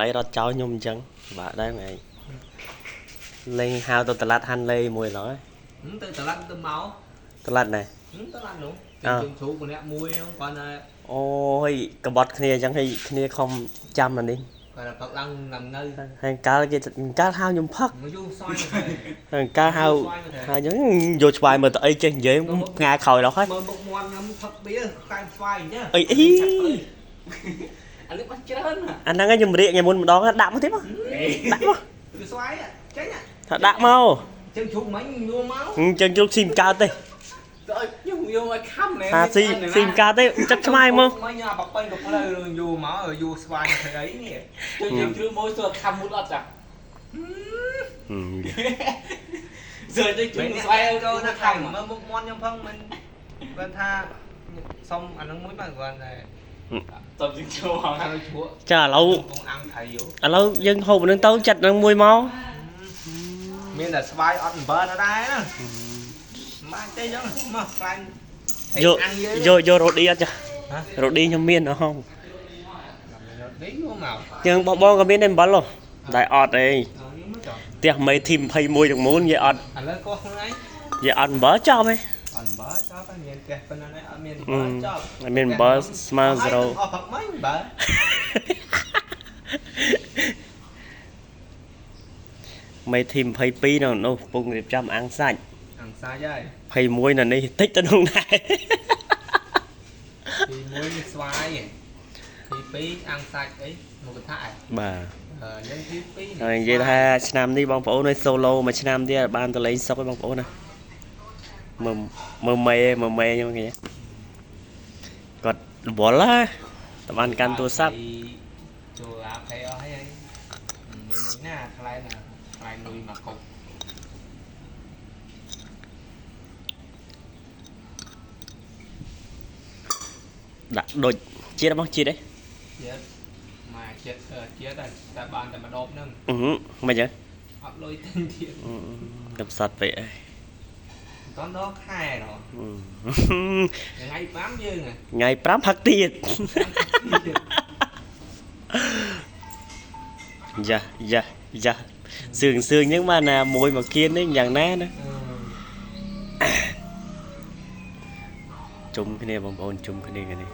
អីរត់ចោលខ្ញុំអញ្ចឹងបាក់ដែរថ្ងៃលេងហៅទៅតឡាត់ហាន់លេមួយឡើយ ទៅតឡាត់ទៅមក តឡាត់ណែ តឡាត់នោះជើងជ្រូកម្នាក់មួយហ្នឹងគាត់ថា អូយកបត់គ្នាអញ្ចឹងឲ្យគ្នាខំចាំអានេះ គាត់ថាផឹកឡើងឡើងនៅ ហើយកាលគេកាលហៅខ្ញុំផឹក មកយូរស្វាយ ហើយកាលហៅហៅអញ្ចឹងយកស្វាយមើលទៅអីចេះនិយាយថ្ងៃក្រោយដល់ហើយ មើលមុខមាត់ខ្ញុំផឹកបៀខ្លែងស្វាយអញ្ចឹង អីអី អានេះបាច់ច្រើនណា អាហ្នឹងខ្ញុំរៀកថ្ងៃមុនម្ដងដាក់មកទៀតមកដាក់មក គឺស្វាយចេញ ថាដាក់មក ជើងជ្រូកមិញយួរមក អញ្ចឹងជ្រូកស៊ីមិនកើតទេ ទៅខ្ញុំយកឲ្យខំណែ ថាស៊ីស៊ីមិនកើតទេចិត្តស្វាយមក មិញអាប៉ប៉ិនក៏ផ្លូវយួរមកយួរស្វាយធ្វើអីនេះ ជួយយើងជ្រឿមួយទៅខំមុតអត់ចាសើទៅជួយស្វែង ចូលណាខំមើលមុខមាត់ខ្ញុំផងមិនគាត់ថាសុំអានឹងមួយបាទគាត់តែ តបយើងចូលហង ហើយជ្រក់ ចាឥឡូវ កំពុងអាំងថៃយោ ឥឡូវយើងហូបនឹងទៅចិត្តនឹងមួយមក មានតែស្វាយអត់អំបិលដែរណាមិនទេចឹងមកខ្លាញ់ យកយកយករ៉ូឌីអត់ចារ៉ូឌីខ្ញុំមានអស់ហង នេះយកមក យើងបងបងក៏មានដែរអំបិលហ៎តែអត់ទេផ្ទះមេធីម21ទាំងមូលនិយាយអត់ ឥឡូវកោះខ្លួនឯង និយាយអត់អំបិលចប់ហ៎ អត់អំបិលចប់ហើយមានផ្ទះប៉ុណ្ណានេះអត់មានអំបិលចប់ អត់មានអំបិលស្មើ0 អស់ផឹកមិញបើ មេធីម22នៅនោះកំពុងរៀបចំអាំងសាច់ អាំងសាច់ហើយ 21នៅនេះតិចទៅនោះដែរ ទី1នេះស្វាយទី2អាំងសាច់អីមកកថាឯង បាទ អឺយើងទី2 ហើយនិយាយថាឆ្នាំនេះបងប្អូនឲ្យ solo មួយឆ្នាំទៀតបានទៅលេងសុកឯងបងប្អូនណាមើលមើលមេមើលមេខ្ញុំគេគាត់រវល់ណាតបានកាន់ទូរស័ព្ទ ចូលអាផេអស់ហើយមានលុយណាថ្លៃណាថ្លៃលុយមកកុក ដាក់ដូចជាតិរបស់ជាតិឯង ជាតិមកជាតិជាតិតែបានតែម្ដបហ្នឹង អឺមិនចឹង អត់លុយទិញទៀត កំសត់ពេកអី មិនតន់ដល់ខែណោះថ្ងៃ5យើង ថ្ងៃ5ផឹកទៀតយ៉ាយ៉ាយ៉ាសឿងសឿងហ្នឹងបានណាមួយមកគៀននេះយ៉ាងណាណាជុំគ្នាបងប្អូនជុំគ្នាគ្នានេះ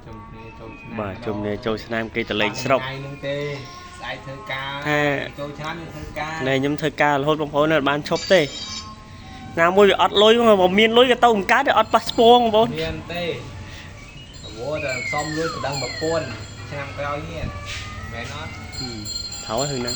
ជុំគ្នាចូលឆ្នាំ បាទជុំគ្នាចូលឆ្នាំគេទៅលេងស្រុក ថ្ងៃហ្នឹងទេស្អែកធ្វើការចូលឆ្នាំយើងធ្វើការ ណែខ្ញុំធ្វើការរហូតបងប្អូនអត់បានឈប់ទេណាមួយវាអត់លុយមកបើមានលុយក៏ទៅបង្កើតតែអត់ប៉ាសពតបងប្អូន មានទេព្រោះតែសំលុយប្រដឹងប្រពន្ធឆ្នាំក្រោយនេះមែនអត់ ថោហើយហ្នឹង